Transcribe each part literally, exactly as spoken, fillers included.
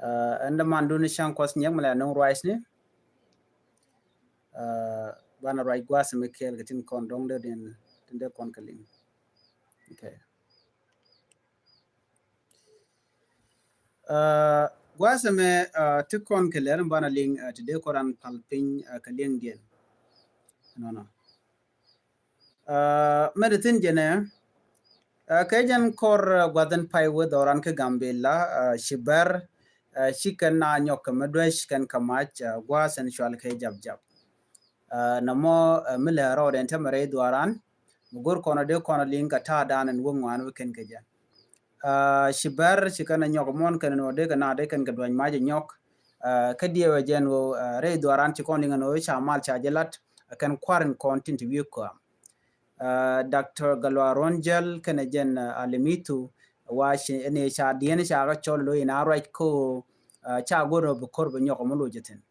Ɛn däman duni ca̱ŋ kuɔth nyɛk mi la nuŋ ruac ni. Banɛ ruac gua̱a̱th mi kɛɛl kɛ tin kɔn dɔ̱ŋ dee din tin dee kɔn kɛ liŋ. Okay. Gua̱a̱th mi ti kɔn kɛ lɛr banɛ liŋ ti dee kɔn ran pal piny kɛ liŋ diɛn. Nɔnɔ. Mɛ di thin jɛnɛ kɛ jɛn kɔr gua̱dhin pay wä dhɔran kä Gambila ci bɛr ci kɛn na nyɔk kɛ mɛ duec kɛn kɛ mac gua̱a̱th ɛn cual kɛ jap jap. Nɛ mɔ mi lɛ rɔɔd ɛn tämɛ rɛy dhuaran mi go̱r kɔnɔ dee kɔnɔ liŋ kɛ ta̱a̱ dan ɛn wä ŋuan wä kɛn kɛ jɛn. Ci bɛr ci kɛn ɛ nyɔk muɔ̱n kɛn ɛ nɔ dee kɛ na dee kɛn kɛ duany mac ɛ nyɔk. Kä diɛw ɛ jɛn ɣöö rɛy dhuaran ci kɔn liŋ ɛ nɔ ca mal ca jɛ lat ɛ kɛn kua̱r in kɔn tin ti wi̱i̱ kɔam. Doctor Galwa Ronjel kɛn ɛ jɛn Alimithu wa ci ni ca diɛn ca kɛ cɔl lo in a ruac ko ca go̱r ɛ bi kor bi nyɔk ɛ mi loc ɛ thin.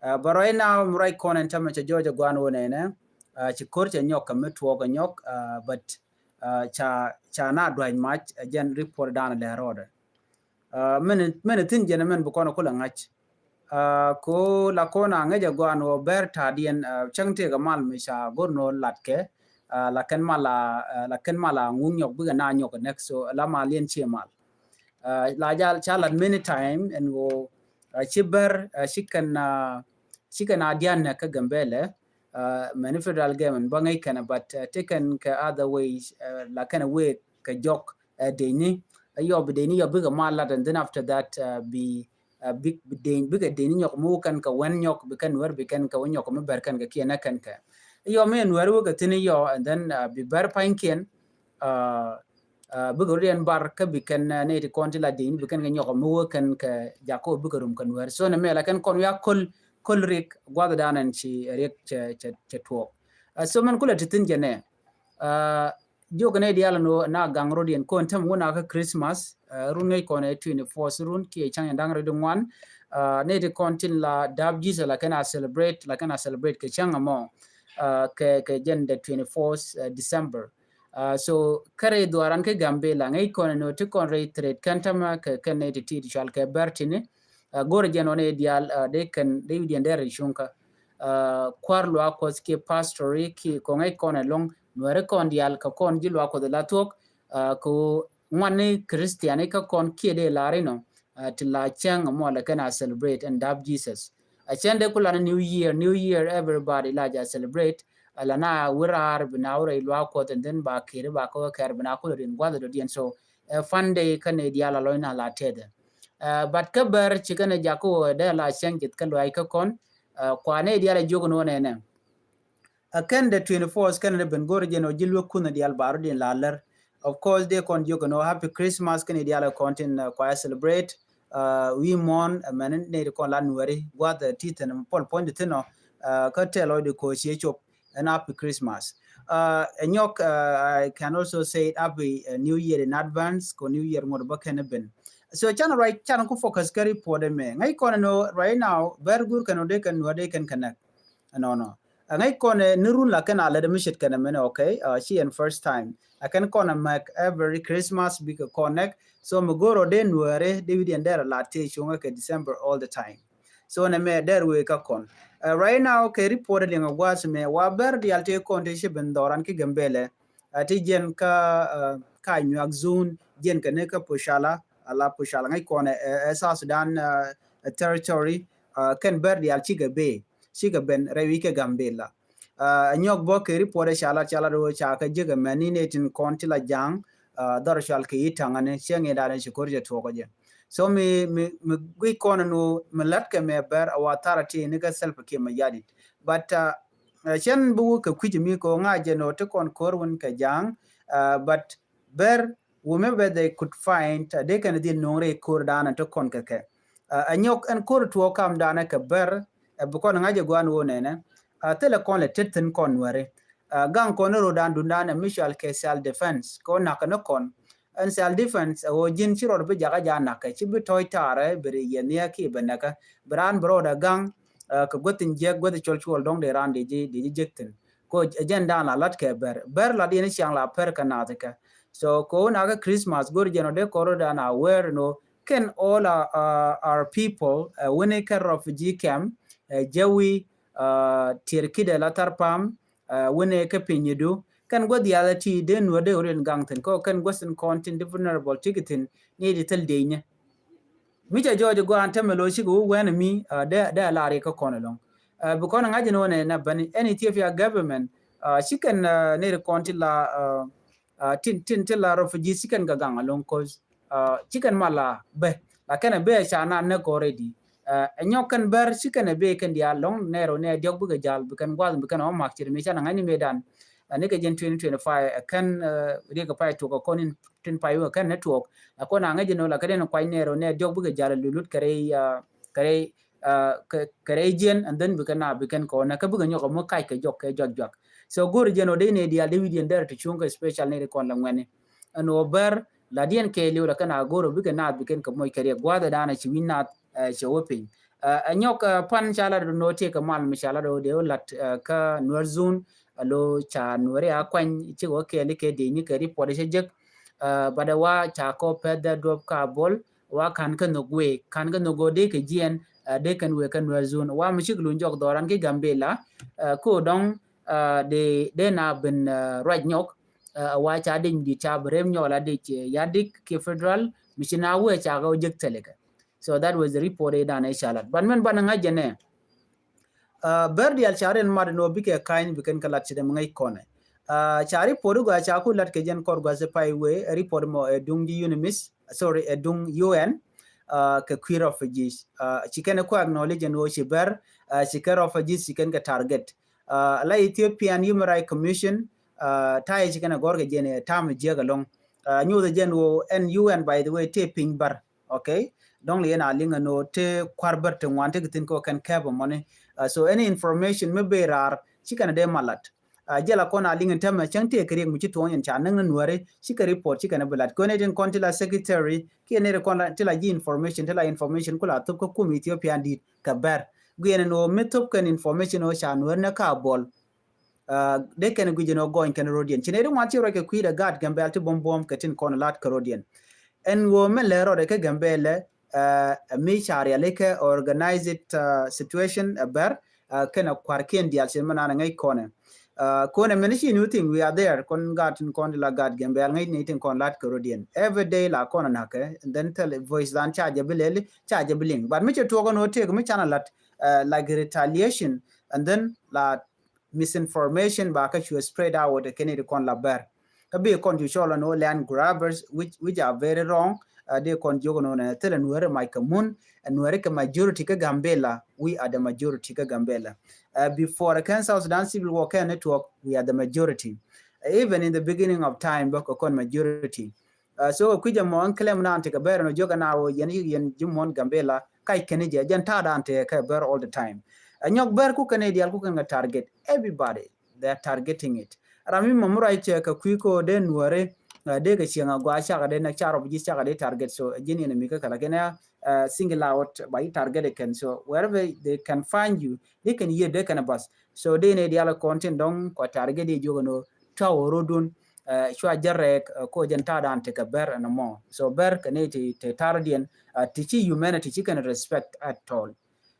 But right now mi ruac kɔn in tämɛ cɛ jɔɔc ɛ guan wä nɛnɛ ci kor cɛ nyɔk kɛ mi tuɔɔk ɛ nyɔk. But ca ca na duac mac ɛ jɛn report dan lɛ rɔɔdɛ. Mɛn mɛn thin jɛn mɛn bi kɔn kulɛ ŋa̱c. Ko la kɔn a ŋäc ɛ gɔan wä bɛr ta̱diɛn cäŋ tëëk ɛ mal mi ca go̱r nɔ lat kɛ. La kɛn mal a la kɛn mal a ŋun nyɔk bikɛ na nyɔk ɛ next so la mal yɛn cie mal. La jal ca lat many time ɛn wä ci bɛr ci kɛn ci kɛn a dian nɛ kä Gambɛlɛ. Mɛn federal government ba ŋäc kɛn but ti kɛn kɛ other ways la kɛn wek kɛ jɔk. Deni yɔ bi deni yɔ bikɛ mal lat and then after that bi bi deni bikɛ deni nyɔk mi wä kɛn kɛ wɛn nyɔk bi kɛn wɛr bi kɛn kɛ wä nyɔk mi bɛr kɛn kɛ kiɛn ɛ kɛn kɛ yɔ mi ɛn wɛr wä kɛ thin yɔ and then bi bɛr pany kiɛn. Bikɛ rut yɛn bar kä bi kɛn nɛy ti kɔn ti la deni bi kɛn kɛ nyɔk mi wä kɛn kɛ jakɔ bikɛ rum kɛn wɛr so nɛ mɛ la kɛn kɔn wia köl köl rik guath dan ɛn ci rik cɛ cɛ tuɔɔk. So mɛn kulɛ ti thin jɛ nɛ. Jiök ni dial ni na gaŋ rot yɛn kɔn tem wun a kä Christmas run ŋäc kɔn ɛ twenty four run kiɛ caŋ yɛn daŋ rot ŋuan. Ni ti kɔn tin la dap Jesus la kɛn a celebrate la kɛn a celebrate kɛ caŋ amɔ kɛ kɛ jɛn the twenty four December. So kɛrɛ dhuaran kɛ Gambila ŋäc kɔn ni ti kɔn rɛy threat kɛn tɛmɛ kɛ kɛn ni ti ti cual kɛ bɛr tini. Go̱r jɛn ɔ ni dial de kɛn de widiɛn dɛr cuŋ kä. Kuar luaak kuɔth kiɛ pastori kiɛ kɔŋ ɛ kɔn ɛlɔŋ nuɛri kɔn diaal kɛ kɔn ji̱ luaak kuɔth la thuɔk. Kɛ ŋuan ni Christian ikä kɔn kiɛ dee la̱r inɔ ti la cäŋ mɔ lɛ kɛn a celebrate and dap Jesus. A cɛn dee kulan new year new year everybody la ja celebrate. Ala na wä raar bi na wä rɛy luaak kuɔth and then ba kiri ba kä kɛr bi na kulɛ rin guath dɔ̱diɛn so ɛ fun day kä ni diaal a lɔny na la tɛthɛ. But kä bɛr ci kɛn ɛ jakä wä dee la cäŋ jith kä luaak kä kɔn. Kua ni diaal a jiök ni wä nɛnɛ. Ɛ kɛn the twenty four kɛn ni ben go̱r jɛn ɔ ji̱ luek kun diaal ba rɔ din la lär. Of course dee kɔn jiök ni wä happy Christmas kɛn ni diaal ɛ kɔn tin kua celebrate. Wi̱i̱ muɔ̱n mɛn ni ti kɔn la nuɛri guath ti thin pɔl puɔ̱ny di thin ɔ. Kä tɛl ɔ di ko̱ cie cop. And happy Christmas. Ɛ nyɔk I can also say happy new year in advance ko new year ŋot bä kɛn ben. So can right can ku focus kɛ report mɛ ŋäc kɔn no right now bɛr gur kɛn ɔ dee kɛn nuɛ dee kɛn kɛnɛk. Ɛnɔnɔ ɛ ŋäc kɔn ni run la kɛn a lɛ de mi cit kɛn mɛn okay. Ci ɛn first time ɛ kɛn kɔn a mɛk every Christmas bikɛ kɔnɛk. So mi go̱r ɔ dee nuɛri dee widiɛn dɛr a la tëë cuŋä kɛ December all the time. So nɛ mɛ dɛr wee kä kɔn. Right now kɛ report liŋ a gua̱a̱th mɛ wa bɛr dial tëë kɔn tëë ci ben dhɔran ki Gambɛlɛ. Ti jiɛn kä ka nyuak zun jiɛn kɛ ni kä Pucala ala Pucala ŋäc kɔn ɛ South Sudan territory. Kɛn bɛr dial cikɛ bee cikɛ ben rɛy wi̱c kɛ Gambɛlɛ. Ɛ nyɔk bä kɛ report ɛ ca lat ca lat wä ca kɛ jek ɛ mɛn ni nɛ tin kɔn ti la ja̱a̱ŋ. Dhɔr cual kɛ yi taŋä ni cɛ ŋi̱n da̱a̱n ci ko̱r cɛ tuɔɔk ɛ jɛ. So mi mi mi guic kɔn ni mi lat kɛ mɛ bɛr a wa thar a ti ni kɛ Salva Kiir Mayardit. But cɛn bi wä kɛ kui̱c mi kɛ ŋa̱c jɛ nɔ ti kɔn ko̱r wun kɛ ja̱a̱ŋ. But bɛr wumɛ bɛ they could find dee kɛn dhil nuŋ rɛy ko̱r da̱a̱n ti kɔn kɛ kɛ. Ɛ nyɔk ɛn ko̱r tuɔɔk kam da̱a̱n kɛ bɛr ɛ bi kɔn ŋa̱c jɛ gua̱a̱n wä nɛnɛ. Thilɛ kɔn lɛ tet thin kɔn nuɛri. Gaŋ kɔn ni ro̱dan dundan ɛ mi cual kɛ self defense kɛ wä nakä ni kɔn. Ɛn self defense ɛ wä ji̱n ci rɔɔd bi jakä ja nakä ci bi tɔ̱ɔ̱c taarɛ bi ri yɛ nhiɛ ki bɛ näkä bi raan bi rɔɔd ɛ gaŋ. Kɛ guäth in jiɛk guäth cɔl cuɔl dɔ̱ŋ dee raan dee ji̱ dee ji̱ jiɛk thin. Ko ɛ jɛn dan la lat kɛ bɛr bɛr la diɛn ciaŋ la pɛr kɛ naath kɛ. So ko wä nakä Christmas go̱r jɛn ɔ dee kɔr ro̱dan a wɛɛr no. kɛn all our, our, our people, uh, wini kɛ refugee camp, uh, Jawi, uh, Tiɛrkidɛ la Tharpam, uh, wini kɛ Pinyudu, kɛn gua̱th diaal ti dee Nuäär dee ɣöö rin gaŋ thi̱n kɛ kɛn gua̱th in kɔn tin dee vulnerable ti kɛ thi̱n ni di thil dee nyɛ. Mi ca jɔɔc gɔaa ɛn tämɛ lo̱c cikɛ wä wɛn mi, uh, dee, dee a lar yɛ kä kɔn ɛlɔ̱ŋ. Uh, bi kɔn ŋa̱c ɛn wä nɛ na bäni ɛn Ethiopia government, uh, cikɛn, uh, neri kɔn ti la, uh, uh, tin, tin, ti la refugees cikɛn gɛ gaŋ ɛlɔ̱ŋ, cause, uh, cikɛn ma la bɛ, la kɛn a bɛ ca na näk already. Uh, ɛ nyɔk kɛn bär cikɛn a bɛ kɛn diaal ɛlɔ̱ŋ nɛɛr wä nɛ diɔk bikɛ jal, bikɛn gua̱th, bikɛn ɔ mak cir mi ca na ŋa̱c ni mëëdan. Uh, ni kɛ jɛn twenty twenty-five, uh, kɛn, uh, riɛk kɛ pay tuɔk kɛ kɔn in tin pay wä kɛn ni tuɔk. Uh, kɔn a ŋäc ni wä la kɛ den kuany nɛɛr wä nɛ diɔk bikɛ jal lulut kɛ rɛy, uh, kɛ rɛy, uh, kɛ, kɛ rɛy jiɛn, and then bikɛ na bikɛn kɔn na kɛ bikɛ nyɔk mɔ kac kɛ jɔk kɛ jɔk jɔk. So go̱r jiɛn wä dee ni diaal dee wi̱diɛn dɛr ti cuŋ kɛ special ni di kɔn la ŋuɛni. Ɛn wä bär la diɛn kɛɛliw la kɛn a go̱r bikɛ na bikɛn kɛ moc kɛ riɛk gua̱dhɛ da̱a̱n a ci wi̱n nath, uh, cɛ wä piny. Uh, ɛ nyɔk, uh, pan ca lat wä nɔ tiek kɛ mal mi ca lat wä dee wä lat, uh, kä Nuer zone, a lo ca Nuer a kuany cikɛ wä kɛɛli kɛ dee nyi kɛ report cɛ jek. Uh, but wa ca kɔ pɛth dee duɔp ka bol, wa kan kä nhök wee, kan kä nhök wee dee kɛ jiɛn, uh, dee kɛn wee kä Nuer zone. Wa mi cik luny jɔk dhɔran ki Gambela, uh, ko dɔŋ, uh, dee, dee na bin, uh, ruac nyɔk, uh, wa ca dec mi dit ca bi rem nyɔk la dec, uh, yadik ki federal, mi ci na wee ca kɛ wä jek thɛlikɛ. So that was the report ɛ dan ɛ ca lat. But min banɛ ŋa̱c jɛ nɛ, uh, bär diaal ca rin mat ni wä bikɛ kany bikɛn kɛ lat ci dɛ mi ŋäc kɔnɛ. Uh, ca report gua ca ku lat kɛ jɛn kɔr gua si pay wee, report mɔ ɛ duŋ ji UNMISS, sorry, ɛ duŋ U N, uh, kɛ kui̱ refugees. Uh, ci kɛn ku acknowledge ni wä ci bär, uh, ci kɛn refugees ci kɛn kɛ target. Uh, la Ethiopian Human Rights Commission, uh, ta̱yɛ ci kɛn a gɔr kɛ jɛn ɛ tam jiɛk ɛlɔŋ. Uh, nyuth jɛn wä ɛn U N, by the way, tëë piny bär. Okay. Dɔŋ li yɛn a liŋ ɛn ɣöö te kua̱r bär te ŋuan te kɛ thi̱n kɛ kɛn kɛp ɛmɔni. Uh, so any information mi ben raar ci kɛn a dee malat. Uh, jɛl a kɔn a liŋ ɛn tämɛ cäŋ tëë kɛ riɛk mi ci tuɔɔŋ yɛn ca näŋ ni Nuääri ci kɛ report ci kɛn a bi lat. Kɔn ɛ tin kɔn ti la secretary kiɛ ni ri kɔn ti la ji̱ information, ti la information ku la thop kä kum Ethiopia di̱i̱t kɛ bär. Guiɛn ɛn ɣöö mi thop kɛn information ɣöö ca Nuääri ni ka bɔl. Uh, dee kɛn guic ɛn ɣöö gɔny kɛn rodiɛn. Ci nɛ ri ŋuan ci ruac kɛ kui̱dɛ gaat Gambɛl ti buɔ̱m buɔ̱m kɛ tin kɔn lat kɛ rodiɛn. Ɛn ɣöö mɛn lɛ rɔɔdɛ kɛ Gambɛl, uh, mi ca riali kɛ organized, uh, situation, uh, bär, uh, kɛn a kua̱r kiɛn diaal ci mɛ naan ŋäc kɔnɛ. Uh, kɔnɛ mɛn ci new thing, we are there. Kɔn gaat tin kɔn di la gaat Gambɛl ŋäc ni tin kɔn lat kɛ rodiɛn. Every day la kɔn a nakɛ, and then tell voice dan ca jɛ bi lɛli, ca jɛ bi liŋ. But mi cɛ tuɔk ɛn ɣöö tëëk mi can a lat, uh, like retaliation, and then la misinformation ba kä cu spread out kɛn it kɔn la bär. Kä bi kɔn cu cɔl ni land grabbers, which, which are very wrong. Uh, dee kɔn jiök ni wä nɛ thilɛ Nuääri mac kɛ mun, uh, Nuääri kɛ majority kä Gambela, we are the majority kä Gambela. Uh, before kɛn South Sudan Civil War kɛn ni tuɔk, we are the majority. Uh, even in the beginning of time bä kɛ kɔn majority. Uh, so kui̱c ɛmɔ ɛn claim nan tekɛ bär ɛn ɔ jiök ɛn a wä yɛn yik yɛn ji̱ muɔ̱n Gambela kac kɛn jɛ jɛn ta̱a̱ dan tekɛ bär all the time. Ɛ nyɔk bär ku kɛn diaal ku kɛn kɛ target everybody. They are targeting it. Ram mi mɔmɔ ruac cɛ kɛ kui̱ ko dee Nuääri, uh, dee kɛ cieŋ a gua cakɛ dee nɛ ca rɔp ji̱ cakɛ dee target. So ji̱n yɛn mi kä kɛ la kɛn, uh, single out ba yi target kɛn. So wherever they can find you, they can yier dee kɛn a bas. So dee ni diaal kɔn tin dɔŋ kɔ target dee jiök ɛn ɔ tɔw rodun, uh, cua jɛ rɛɛk, uh, ko jɛn ta̱a̱ dan tekɛ bär ɛn mɔ. So bär kɛ ni ti, ti ta̱a̱ rodiɛn, uh, ti ci humanity ci kɛn respect at all.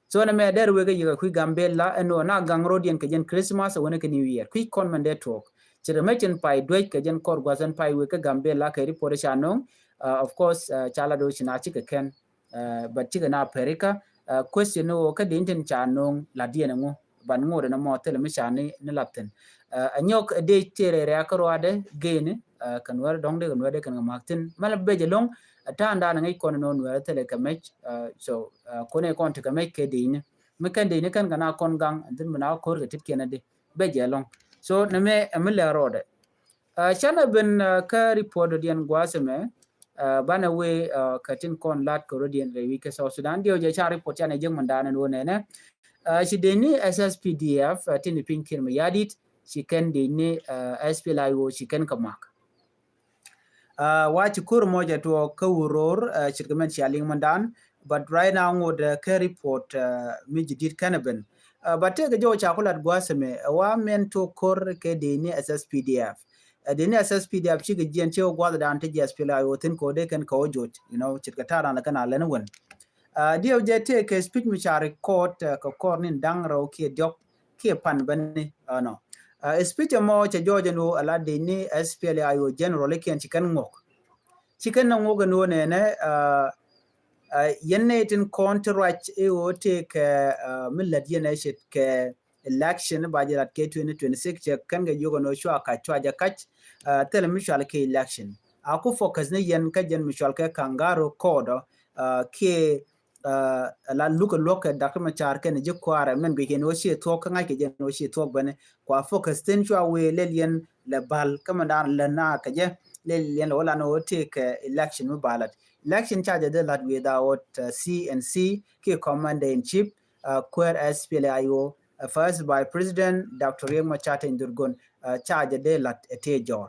So nɛ mɛ dɛr wekɛ yikɛ kui̱ Gambela ɛn ɣöö na gaŋ rodiɛn kɛ jɛn Christmas ɛ wänɛ kɛ New Year. Kui̱ kɔn mɛn dee tuɔɔk. Ci rɛ mɛ cin pay duec kɛ jɛn kɔr gua̱th ɛn pay wekɛ Gambela kɛ report ca no̱o̱ŋ. Uh, of course, uh, ca la do̱ ci na cikɛ kɛn. Uh, but cikɛ na America, uh, question ni wä kä din tin ca no̱o̱ŋ la diɛn ŋu ban ŋot ni mɔ thil mi ca ni, ni la thin. Uh, a nyɔk dee tëë rɛɛ rɛɛ kä ruadɛ geni, uh, kɛ Nuäär dɔŋ dee kɛ Nuäär dee kɛn kɛ mak thin. Mɛ la bec ɛlɔŋ, uh, ta̱a̱ ndan ŋäc kɔn ni nɔ Nuäär thilɛ kɛ mɛc, uh, so, uh, kɔn ɛ kɔn ti kɛ mɛc kɛ dini. Mi kɛn dini kɛn kɛ na kɔn gaŋ, and then mi na kɔr kɛ tit kiɛn a di. Bec ɛlɔŋ. So, ni mɛ, ɛ mi lɛ rɔɔdɛ. Uh, canɛ ben, uh, kä report dɔ̱diɛn gua̱a̱th ɛmɛ, uh, banɛ wee, uh, kɛ tin kɔn lat kɛ rɔ̱diɛn rɛy wi̱c kɛ South Sudan. Diɛw jɛ can report canɛ jek mɛn daanɛ ni wä nɛnɛ. Uh, ci dee ni S S P D F, uh, tin piny Kiir Mayardit, ci kɛn dee ni, uh, S P L A I O, ci kɛn kɛ mak. Uh, wa ci ko̱r mɔ jɛ tuɔɔk kä Uror, uh, ci kɛ mɛn cia liŋ mɛn daan, but right now ŋot, uh, kɛ report, uh, mi ji̱ di̱t kɛn ɛ ben. Uh, but tëëkɛ jɔw ca ku lat gua̱a̱th ɛmɛ, uh, wa mɛn tuɔɔk ko̱r kɛ dee ni S S P D F. Ɛ dee ni S S P D F cikɛ jiɛn cikɛ guath dan ti jiɛ S P L A I O thin kɛ wä dee kɛn kɛ wä joc, you know, ce̱tkɛ ta̱a̱ dan kɛn a lɛn wän. Ɛ diɛw jɛ tëë kɛ speech mi ca record, ɛ, kɛ kɔr ni da̱ŋ rɛw kiɛ diɔk kiɛ pan bäni, ɛ, nɔ. Ɛ speech ɛmɔ cɛ jɔɔc ɛn ɣöö a la dee ni S P L A I O general ikiɛn ci kɛn ŋuɔk. Ci kɛn ni ŋuɔk ɛn ɣöö nɛnɛ, ɛ, ɛ, yɛn nɛy tin kɔn ti ruac i̱ ɣöö tëë kɛ, ɛ, mi lät yɛn ɛ ce̱tkɛ election ba jɛ lat kɛ twenty twenty-six cɛ kɛn kɛ jiök ɛn ɣöö cua kac cua jɛ kac, ɛ, thilɛ mi cual kɛ election. A ku focus ni yɛn kä jɛn mi cual kɛ kangaroo court, ɛ, kiɛ, ɛ, la lukɛ luɔk kɛ Doctor Machar kɛn ji̱ kuaarɛ mɛn guic kɛn ɣöö ciɛ thuɔ̱k kä ŋa̱c kɛ jɛn ɣöö ciɛ thuɔ̱k bäni. Kua focus thin cua wee lɛl yɛn lɛ bal kä mɛn daan lät na kɛ jɛ lɛl yɛn lɛ wä lan ɣöö tëë kɛ election mi ba lat. Election ca jɛ dee lat without, ɛ, C N C kiɛ Commander in Chief, ɛ, kuäär S P L A I O, ɛ, First Vice President Doctor Riek Machar Teny Dhurgon, ɛ, ca jɛ dee lat ɛ tëë jɔɔr.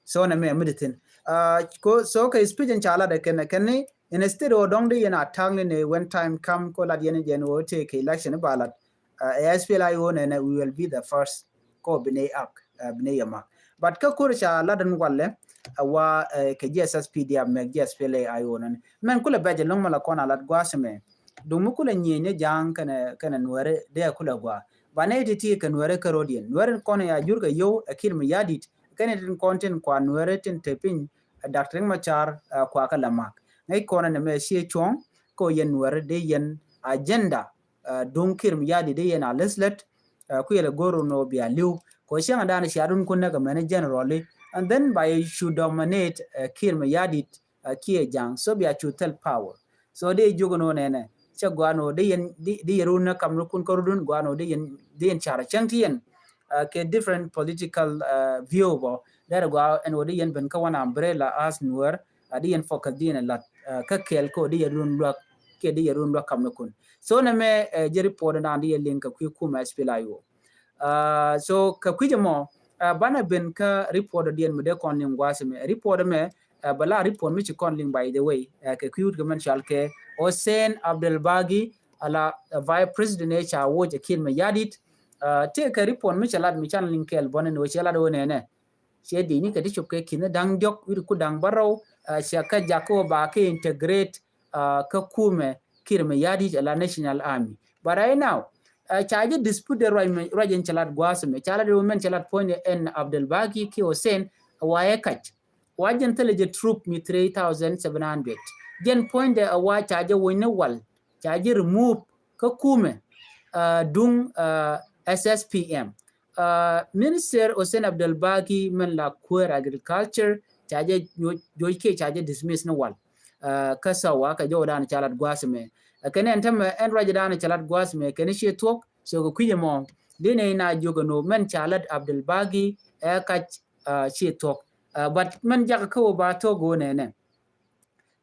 So nɛ mɛ mi di thin. Ɛ, ko, so kɛ speech in ca lat ɛ kɛn, kɛn ni, instead ɔ dɔ̱ŋ di yɛn attack ni ni when time come ko lat yɛn jɛn wä tëë kɛ election ba lat. Ɛ, S P L A I O nɛnɛ, we will be the first. Ko bi ni ak, ɛ, bi ni yɛ mak. But kä kur ca lat in walɛ, ɛ, wa, ɛ, kɛ G S S P D F mɛk G S P L A I O nɛnɛ. Mɛn kulɛ bɛc ɛlɔ̱ŋ mɛ la kɔn a lat gua̱a̱th mɛ. Duŋ mi kulɛ nyieny ni ja̱a̱ŋ kɛnɛ, kɛnɛ nuɛri dee kulɛ gua̱a̱. Ba nɛy ti ti kɛ nuɛri kä ro̱diɛn. Nuɛri kɔn ya jur kɛ yio̱w ɛ Kiir Mayardit. Kɛnɛ tin kɔn tin kua nuɛri tin te piny, ɛ, Doctor Riek Machar, ɛ, kua kä la mak. Ŋäc kɔn ɛn mɛ ciɛ cuɔ̱ŋ, kɛ ɣöö yɛn nuɛri dee yɛn agenda, ɛ, duŋ Kiir Mayardit dee yɛn a leth lät, ɛ, ku yɛlɛ go̱r run ɣöö bia li̱w. Kɛ ɣöö cäŋ dan cia run kun näk ɛmɛni generally. And then ba yɛ cu dominate, ɛ, Kiir Mayardit, ɛ, kiɛ ja̱a̱ŋ. So bia cu thil power. So dee jiök ɛn ɣöö nɛnɛ. Cɛ gua̱a̱n ɣöö dee yɛn, dee, dee yɛn run näk kam run kun kä run gua̱a̱n ɣöö dee yɛn, dee yɛn car cäŋ ti yɛn. Ɛ, kɛ different political, ɛ, view bɔ. Dee rɛ gua̱a̱n ɛn ɣöö dee yɛn ben kä one umbrella as nuɛr. Ɛ, dee yɛn focus dee yɛn lat, ɛ, kä kɛɛl kä ɣöö dee yɛn run luäk. Kiɛ dee yɛn run luäk kam ni kun. So nɛ mɛ, ɛ, jɛ report dan dee yɛn liŋ kɛ kui̱ kumɛ S P L A I O. Ɛ, so kɛ kui̱c ɛmɔ, ɛ, banɛ ben kä report diɛn mi dee kɔn liŋ gua̱a̱th ɛmɛ. Report ɛmɛ, ɛ, bɛ la report mi ci kɔn liŋ by the way. Ɛ, kɛ kui̱ wut kɛ mɛn cɔal kɛ Hussein Abdel Bagi, ala, ɛ, Vice President ɛ ca woc ɛ Kiir Mayardit. Ɛ, tëë kɛ report mi cɛ lat mi can liŋ kɛɛl bɔn ɛn ɣöö cɛ lat ɣöö nɛnɛ. Ciɛ di̱i̱ni kɛ ti cop kɛ ki̱n da̱ŋ diɔ̱k wi̱r ku da̱ŋ bärɔw, ɛ, ciɛ kä jak kä ba kɛ integrate, ɛ, kä kumɛ Kiir Mayardit ala National Army. But right now, ɛ, ca jɛ dispute dee ruac mɛ, ruac in cɛ lat gua̱a̱th mɛ, ca lat dee wä mɛn cɛ lat puɔ̱ny ɛn Abdel Bagi kiɛ Hussein, ɛ, wa ɛ kac. Wa jɛn thilɛ jɛ troop mi three thousand seven hundred. Jɛn puɔ̱ny dee ɛ wa ca jɛ wony ni wal, ca jɛ remove kä kumɛ, ɛ, duŋ, ɛ, S S P M. Ɛ, Minister Hussein Abdel Bagi mɛn la kuäär agriculture, ca jɛ juɔc, juɔc kiɛ ca jɛ dismiss ni wal. Ɛ, kä sawa kɛ jɔw dan ca lat gua̱a̱th mɛ. Ɛ, kɛn ɛn tämɛ ɛn ruac dan ca lat gua̱a̱th mɛ kɛn ciɛ thuɔ̱k, so kɛ kui̱c ɛmɔ. Dee nɛ ina jiök ɛn ɣöö mɛn ca lat Abdel Bagi ɛ kac, ɛ, ciɛ thuɔ̱k. Ɛ, but mɛn jakä kä wä ba thuɔ̱k ɣöö nɛnɛ.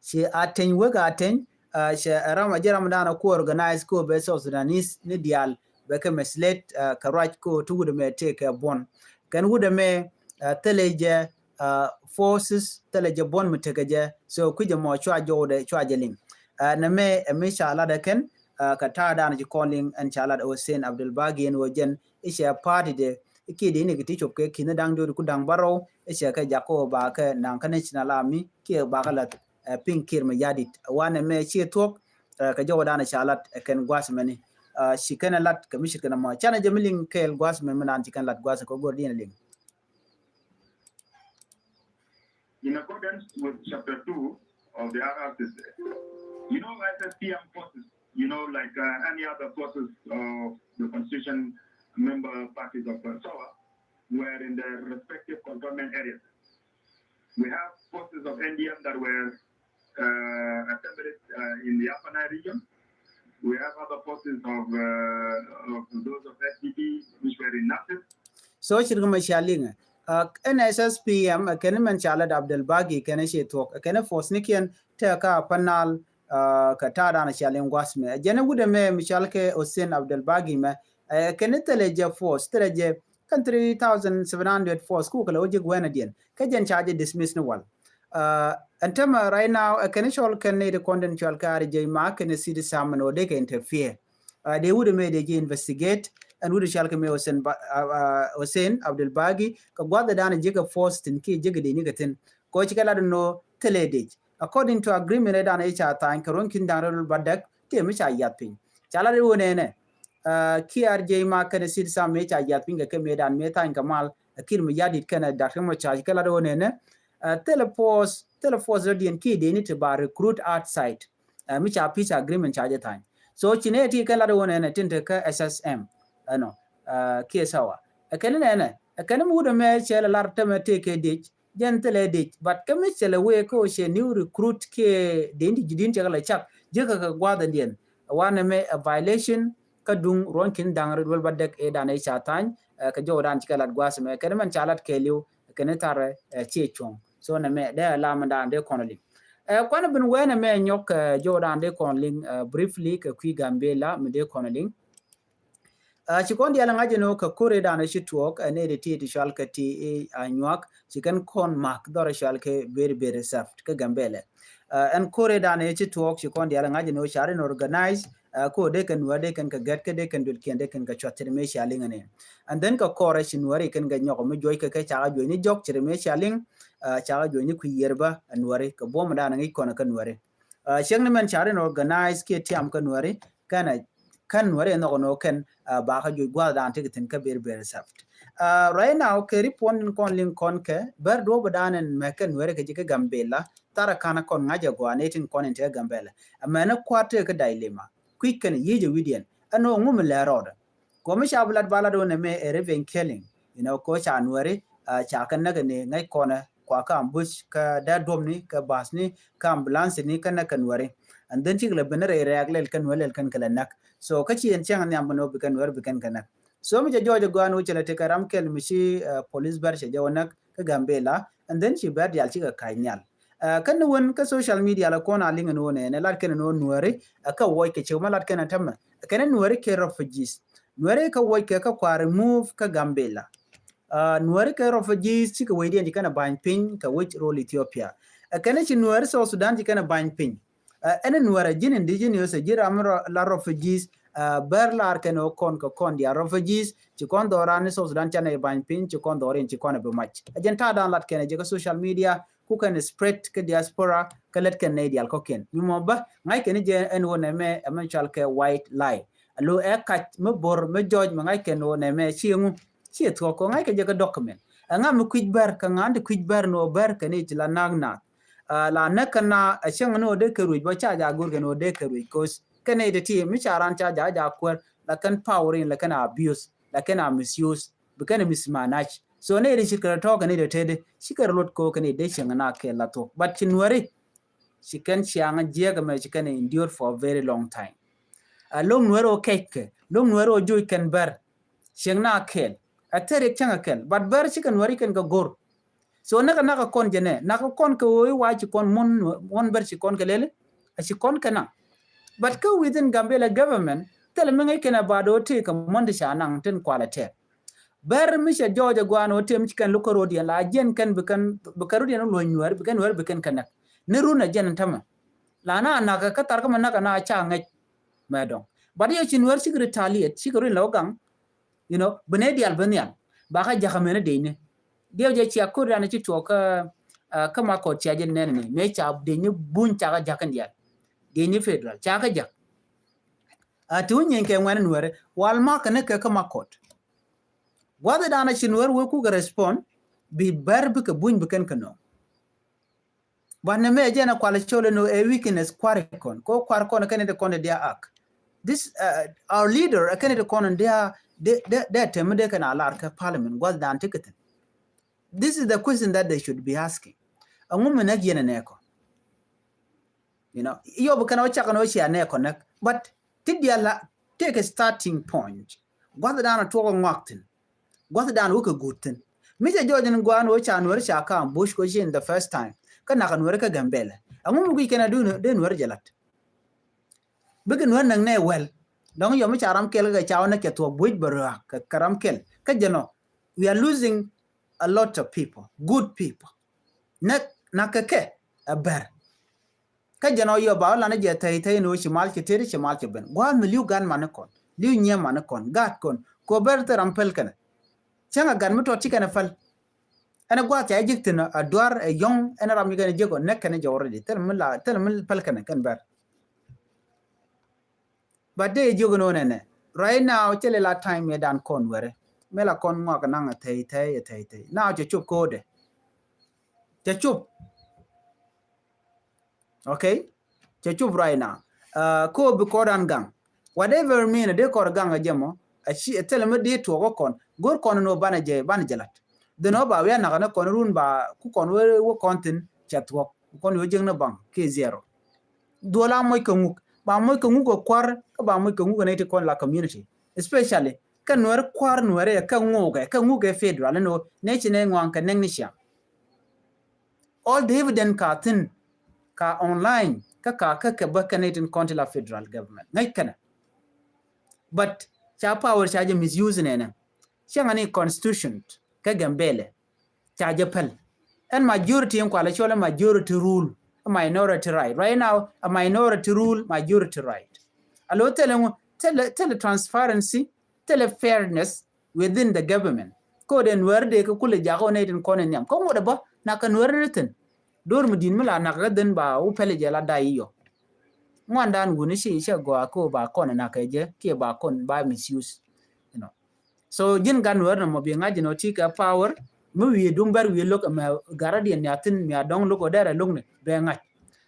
Ci a teny wek a teny, ɛ, cɛ ram a jɛ ram dan a ku organize ko bɛ South Sudanese ni diaal bɛ kɛ mislead, ɛ, kɛ ruac ko ti wut ɛmɛ tëë kɛ buɔn. Kɛn wut ɛmɛ, ɛ, thilɛ jɛ, ɛ, forces, thilɛ jɛ buɔn mi tekɛ jɛ. So kui̱ jɛ mɔ cua jɔwdɛ cua jɛ liŋ. Ɛ, nɛ mɛ ɛ mi ca lat ɛ kɛn, ɛ, kɛ ta̱a̱ dan ci kɔn liŋ ɛn ca lat ɛ Hussein Abdel Bagi ɛn ɣöö jɛn i̱ cɛ party dɛ i̱ kiɛ dee ni kɛ ti cop kɛ ki̱n da̱ŋ dööri ku da̱ŋ bärɔw i̱ cɛ kɛ jak kä ɣöö ba kɛ naŋ kä National Army kiɛ ba kɛ lath, ɛ, piŋ Kiir Mayardit. Wanɛ mɛ ciɛ thuɔ̱k, ɛ, kɛ jɔwä danɛ ca lat, ɛ, kɛn gua̱a̱th mɛni. Ɛ, ci kɛn ɛ lat kɛ mi ce̱tkɛ nɔmɔ. Canɛ jɛ mi liŋ kɛɛl gua̱a̱th mɛ mi naan ci kɛn lat gua̱a̱th kɛ go̱r diɛn ɛ liŋ. In accordance with chapter two of the R R C C, you know, S S P M forces, you know, like, uh, any other forces of the constitution member parties of, uh, SOA were in their respective controlment areas. We have forces of N D M that were, uh, assembled, uh, in the Upper Nile region. We have other forces of, uh, of those of S P D which were in Nasir. So ce̱tkɛ mɛ cia liŋɛ. Ɛ, ɛn S S P M, ɛ, kɛn mɛn ca lat Abdel Bagi kɛn ciɛ thuɔ̱k. Ɛ, kɛn force nikiɛn tëë kä Upper Nile, ɛ, kɛ ta̱a̱ dan cia liŋ gua̱a̱th mɛ. Ɛ, jɛn wut ɛmɛ mi cɔal kɛ Hussein Abdel Bagi mɛ. Ɛ, kɛn thilɛ jɛ force, thilɛ jɛ kɛn three thousand seven hundred force ku kɛ lɛ wä ji̱ guɛn adiɛn. Kä jɛn ca jɛ dismiss ni wal. Ɛ, ɛn tämɛ right now, ɛ, kɛn cɔl kɛn ni ti kɔn den cɔal kɛ R J ma kɛn city sam ni wä dee kɛ interfere. Ɛ, dee wut ɛmɛ dee jɛ investigate, ɛn wut cɔal kɛ mëë Hussein Ba-, ah, ah, Hussein Abdul Bagi, kɛ gua̱th ɛ dan ji̱ kɛ force thi̱n kiɛ ji̱ kɛ dec ni kɛ thi̱n. Kɛ ɣöö ci kɛ lat ɛn ɣöö thilɛ dec. According to agreement ɛ dan ɛ ca tha̱a̱ny kɛ ruɔ̱n ki̱n da̱ŋ rɛw bädäk, tëë mi ca yiath piny. Ca lat ɛ ɣöö nɛnɛ, ah, Kiir J Ma kɛnɛ Sit Sam mëë ca yiath piny kɛ kɛ mëë dan mëë tha̱a̱ny kɛ mal, Kiir Mayardit kɛnɛ Doctor Machar kɛ lat ɛ ɣöö nɛnɛ, ah, thilɛ force, thilɛ force rɔ diɛn kiɛ dec ni ti ba recruit outside. Ah, mi ca peace agreement ca jɛ tha̱a̱ny. So ci nɛ ti kɛn lat ɛ ɣöö nɛnɛ tin te kä S S M. Ɛnɔ, ah, kiɛ SSOA. Ɛ kɛn nɛnɛ, ɛ kɛn mi wut ɛmɛ cɛ lɛ lar tämɛ tëë kɛ dec, jɛn thilɛ dec. But kä mi cɛ lɛ wee kä ɣöö cɛ new recruit kiɛ dec ni ti ji̱ di̱n cɛ kɛ lɛ cak, ji̱ kɛ kɛ gua̱a̱th ɛn diɛn. Ɛ wanɛ mɛ ɛ violation, kä duŋ ruɔ̱n ki̱n da̱ŋ rɛw bädäk ɛ dan ɛ ca tha̱a̱ny, ɛ kɛ jɔw dan ci kɛ lat gua̱a̱th ɛmɛ. Kɛn mɛn ca lat kɛɛliw, kɛn tharɛ, ɛ, ciɛ cuɔ̱ŋ. So nɛ mɛ dee lam dan dee kɔn liŋ. Ɛ, kuan bin wee nɛ mɛ nyɔk, ɛ, jɔw dan dee kɔn liŋ, ɛ, briefly kɛ kui̱ Gambela mi dee kɔn liŋ. Ɛ, ci kɔn diaal ŋa̱c ɛn ɣöö kɛ ko̱r ëë dan ëë ci tuɔɔk, ɛ, nɛy ti ti cɔal kɛ ti i̱ Anyuak, ci kɛn kɔn mak dhɔr cɔal kɛ Berber Reserve kä Gambela. Ɛ, ɛn ko̱r ëë dan ëë ci tuɔɔk ci kɔn diaal ŋa̱c ɛn ɣöö ca rin organize, ɛ, kɛ ɣöö dee kɛn Nuäär dee kɛn kɛ gɛt kä dee kɛn duël kiɛn dee kɛn kɛ cuɔth ci ri mëë cia liŋ ɛn ɛ. And then kɛ kɔrɛ ci Nuäär i̱ kɛn kɛ nyɔk mi juɔc kɛ kɛ cakɛ juɔc ni jɔk ci ri mëë cia liŋ, ɛ, cakɛ juɔc ni kui̱ yiër bä ɛ Nuääri kɛ buɔ̱m dan ŋi̱c kɔn kä Nuääri. Ɛ, ciek ni mɛn ca rin organize kiɛ tiam kä Nuääri kɛn ɛ kɛn Nuääri ɛ nhɔk ɛn ɣöö kɛn, ɛ, bakɛ juɔc gua̱a̱th dan ti kɛ thi̱n kä Berber Reserve. Ɛ, right now kɛ report in kɔn liŋ kɔn kɛ bär duɔ̱ɔ̱p dan ɛn mɛ kɛn Nuääri kɛ ji̱ kä Gambela, tharɛ ka̱n kɔn ŋa̱c ɛ gɔaa ni tin kɔn in te kä Gambela. Ɛ mɛn ɛ kua̱r tëë kä dilemma. Kui̱c kɛn yiec ɛ wi̱diɛn. Ɛn ɣöö ŋu mi lɛ rɔɔdɛ. Kɔ mi ca bi lat ba lat wä nɛ mɛ ɛ revenge killing. You know, kɔ ca Nuääri, ɛ, ca kɛ näk ni ŋäc kɔnɛ, kua kä ambush, kä dee duɔmni, kä basni, kä ambulance ni, kä näk kɛ Nuääri. And then cikɛ lɛ ben rɛy rɛɛk lɛl kɛ Nuääri lɛl kɛn kɛ lɛ näk. So kä ci ɛn cäŋ nhiam bi nɔ bi kɛ Nuääri bi kɛn kɛ näk. So mi cɛ jɔɔc ɛ gɔaa ni wä cɛ lɛ tekɛ ram kɛl mi ci, ɛ, police bär cɛ jɛ wä näk kä Gambela. And then ci bär diaal cikɛ ka̱c nhial. Ɛ, kɛn ni wen kä social media la kɔn a liŋ ni wen ɛn lat kɛn ni wen Nuääri, ɛ, kä wuɔc kɛ cik ma lat kɛn a tämɛ. Kɛn ni Nuääri kɛ refugees. Nuääri kä wuɔc kɛ kä kua remove kä Gambela. Ɛ, Nuääri kɛ refugees cikɛ wecdiɛn ci kɛn a ba̱ny piny kɛ wec rol Ethiopia. Ɛ, kɛn ci Nuääri South Sudan ci kɛn a ba̱ny piny. Ɛ, ɛn Nuäär ɛ ji̱n indigenous ɛ ji̱ ram rɔ-, la refugees, ɛ, bär lar kɛn ɔ kɔn kɛ kɔn dia refugees, ci kɔn dhɔran ni South Sudan canɛ ba̱ny piny, ci kɔn dhɔrin ci kɔn ɛ bi mac. Ɛ jɛn ta̱a̱ dan lat kɛn ɛ jɛ kä social media, ku kɛn spread kä diaspora, kä lät kɛn nɛy diaal kɔkiɛn. Mi mɔ bä, ŋa̱c kɛn jɛ ɛn wä nɛ mɛ, ɛ mɛ cual kɛ white lie. Alo ɛ kac, mi bor, mi jɔc, mi ŋa̱c kɛn wä nɛ mɛ, ci ŋu, ci thuɔk kɔ ŋa̱c kɛ jɛ kä document. Ɛ ŋa mi kui̱c bär, kɛ ŋa̱n ti kui̱c bär ni wä bär, kɛn i̱ ti la nak nak. Ɛ, la näk kɛ na, ɛ cäŋ ni wä dee kɛ ruec, bä ca ja go̱r kɛn wä dee kɛ ruec, 'cause kɛn i̱ ti ti, mi ca ran ca ja, ja kuäär, la kɛn power in, la kɛn abuse, la kɛn a misuse, bi kɛn mismanage. So ni ri ci kɛ tɔ̱ kɛn i̱ ti ti, ci kɛ luɔt kɔ kɛn i̱ dee cäŋ na kɛ la thuɔk. But ci Nuääri, ci kɛn ciaŋ jiɛk mɛ ci kɛn endure for a very long time. Ɛ lo̱ŋ Nuääri wä kɛc kɛ, lo̱ŋ Nuääri wä joc kɛn bär, cäŋ na kɛl. Ɛ thɛr yɛ cäŋ a kɛl, but bär ci kɛn Nuääri kɛn kɛ go̱r. So näk a näk a kɔn jɛ nɛ, näk a kɔn kɛ ɣöö i̱ wa ci kɔn muɔ̱n, muɔ̱n bär ci kɔn kɛ lɛli, a ci kɔn kɛ naŋ. But kä within Gambela government, thilɛ mi ŋäc kɛn a ba do̱ tëë kɛ muɔ̱n ti ca naŋ tin kualɛ tɛɛr. Bär mi cɛ jɔɔc ɛ gua̱a̱n ɣöö tëë mi ci kɛn lo̱k kä ro̱diɛn la jiɛn kɛn bi kɛn, bi kɛn ro̱diɛn luɔ̱ny Nuääri, bi kɛn Nuääri bi kɛn kɛ näk. Ni run a jiɛn ɛn tämɛ. La na näk kä thar kä mɛ näk a na ca ŋäc mɛ dɔ̱ŋ. But yɛ ci Nuääri cikɛ retaliate, cikɛ run la wä gaŋ. You know, bi nɛ diaal bi nhial. Ba kä jakä mɛn a dec ni. Diɛw jɛ cia ko̱r dan ci tuɔɔk kä, ah, kä Makɔt cia jɛ nɛn ni. Mɛ ca dec ni buny ca kä jakä diaal. Dec ni federal, ca kä jak. A ti wä nyin kɛ ŋuɛn Nuääri, wal ma kɛ ni kɛ kä Makɔt. Gua̱th dan a ci Nuääri wee kukɛ respond, bi bär bikɛ buny bi kɛn kɛ nööŋ. But ni mɛ jɛn a kual col ni ɛ weakness kuari kɔn. Ko kuari kɔn kɛn ti kɔn dia ak. This, uh, our leader, uh, kɛn ti kɔn dia, de, de, de tem de kɛn a lar kɛ parliament, gua̱th dan ti kɛ thin. This is the question that they should be asking. Ɛŋu mi näk yɛn ɛ nɛɛkɔ? You know, yɔ bi kɛn ɔ cak ni ɔ cia nɛɛkɔ näk. But ti dia la, take a starting point. Gua̱th dan a tuɔk ɛ ŋuak thin. Gua̱th dan wä kɛ guut thin. Mi cɛ jɔɔc in gua̱a̱n wä ca Nuääri ca ka̱a̱m bush kɔ ci in the first time. Kä nak a Nuääri kä Gambela. Ɛŋu mi guic kɛn a dee Nuääri jɛ lat. Bikɛ Nuääri näk nɛ well. Dɔ̱ŋ yɔ mi ca ram kɛl kä ca wä näk cɛ thuɔk bush bɛ rɔak kɛ, kɛ ram kɛl. Kä jɛ nɔ, we are losing a lot of people, good people. Näk, nak kɛ kɛ a bär. Kä jɛn ɔ yɔ ba wä lan jɛ thɛy thɛy ni wä ci mal ci teri ci mal ci ben. Gua̱a̱th mi li̱w gan mani kɔn, li̱w nyiee mani kɔn, gaat kɔn, Ko bɛr thil ram päl kɛnɛ. Cäŋ a gat mi tɔt ci kɛnɛ päl. Ɛn a gua̱a̱th ca jɛ jek thi̱n a duar ɛ yɔ̱ŋ ɛn a ram ci kɛnɛ jek ɔ näk kɛnɛ jɛ already. Thil mi la, thil mi päl kɛnɛ kɛn bɛr. But dee jiök ni wä nɛnɛ. Right now, cɛ lɛ la time mëë dan kɔn wɛrɛ. Mëë la kɔn ŋuak naŋ a thɛy, thɛy, thɛy, thɛy. Now cɛ cop ko̱o̱dɛ. Cɛ cop. Okay? Cɛ cop right now. Uh, ko bi kɔdan gaŋ. Whatever mean, dee kɔr gaŋ a jɛ mɔ. A ci, a thilɛ mi dee tuɔk kɔn. Go̱r kɔn ni wä banɛ jɛ, banɛ jɛ lat. Dhin wä ba wi̱i̱ a nak ni kɔn run ba, ku kɔn wä, wä kɔn thin, cɛ tuɔk. Kɔn wä jiäk ni baŋ, kɛ zero. Duɔl a moc kɛ ŋuk. Ba moc kɛ ŋuk kɛ kuar, kä ba moc kɛ ŋuk kɛ nɛy ti kɔn la community. Especially, kä Nuɛr kuar Nuɛr ɛ, kä ŋuk ɛ, kä ŋuk ɛ federal, ni wä, nɛy ci nɛy ŋuan kɛ nɛŋ ni ciaŋ. All the evidence ka thin, ka online, kä ka, kä kɛ bä kɛ nɛy tin kɔn ti la federal government. Ŋäc kɛnɛ. But ca power ca jɛ misuse nɛnɛ. Cäŋ ni constitution kä Gambɛlɛ ca jɛ päl. Ɛn majority in kualɛ cɔl ɛ majority rule, ɛ minority right. Right now, a minority rule, majority right. A lo thilɛ ŋu, thilɛ, thilɛ transparency, thilɛ fairness within the government. Ko dee Nuɛr dee kɛ kulɛ jakä wä nɛy tin kɔn in nhiam. Kä ŋot ɛ bä, nak kɛ Nuɛr ni thin. Dor mi di̱n mi la nak kɛ dhin ba wä pɛlɛ jɛ la day yɔ. Ŋuandan wuni ci cɛ gɔaa ko ba kɔn nak kɛ jɛ, kiɛ ba kɔn ba misuse. You know. So, ji̱n gat Nuɛr nɔmɔ bi ŋa̱c ji̱n ɔ ti kɛ power, mi wi̱i̱ duŋ bɛr wi̱i̱ lo̱k ɛmɛ garadiɛn ni a thin mi a dɔ̱ŋ lo̱k ɔ dɛrɛ lo̱k ni, bɛ ŋa̱c.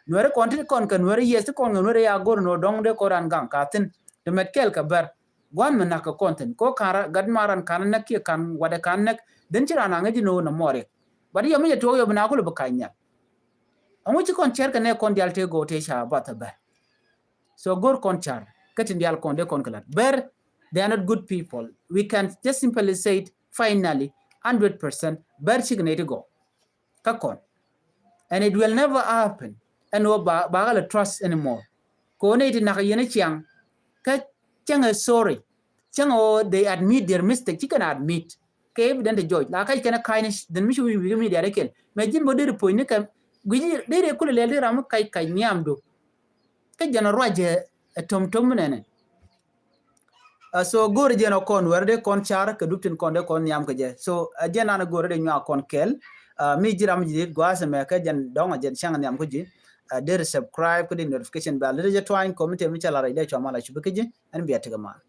Nuɛr kɔn ti kɔn kɛ Nuɛr, yes, ti kɔn kɛ Nuɛr ya go̱r ni ɔ dɔ̱ŋ dee kɔn ran gaŋ ka thin, ti mɛt kɛl kɛ bɛr. Gua̱n mi nak kɛ kɔn thin, ko kan ra, gat ma ran kan näk kiɛ kan wadɛ kan näk, dhin ci ran a ŋäc ji̱n ɔ nɔmɔ riɛk. But yɔ mi jɛ tuɔk yɔ bi na kulɛ bi ka̱ny nhial. Ɛŋu ci kɔn cɛr kɛ nɛ kɔn dial tëë go̱o̱k tëë ca bath ɛ bɛr. So go̱r kɔn car, kä tin dial kɔn dee kɔn kɛ lat. Bɛr, they are not good people. We can just simply say it finally, hundred percent, bɛr cik nɛy ti gɔw. Kä kɔn. And it will never happen. Ɛn wä ba, ba kɛ lɛ trust anymore. Kɛ wä nɛy ti nak yɛn ciaŋ. Kä cäŋ ɛ sorry. Cäŋ ɛ wä they admit their mistake. Ci kɛn admit. Kɛ evident jɔc. La kac kɛn ɛ ka̱ny ni dhin mi ci wi̱i̱ wi̱i̱ media dee kɛl. Mɛ ji̱n bä deri puɔ̱ny ni kɛ. Gui̱ci deri kulɛ lɛl ti ram mi kac kac nhiamdu. Kä jɛn ɔ ruac ɛ, ɛ tom tom mi nɛnɛ. Uh, so go̱o̱ri jɛn ɔ kɔn wɛr dee kɔn car kɛ dup tin kɔn dee kɔn nhiam kɛ jɛ. So, uh, jɛn an go̱o̱ri dee nyuak kɔn kɛl. Uh, mi ji̱ ram ji̱ dit gua̱a̱th ɛmɛ kɛ jɛn dɔ̱ŋ a jɛn cäŋ nhiam kä ji̱. Uh, deri subscribe kä di notification bell. Deri jɛ twany kɔm mi tëë mi cɛ la rɛy dee cua mal a cupi kä ji̱. Ɛn bia tekɛ mal.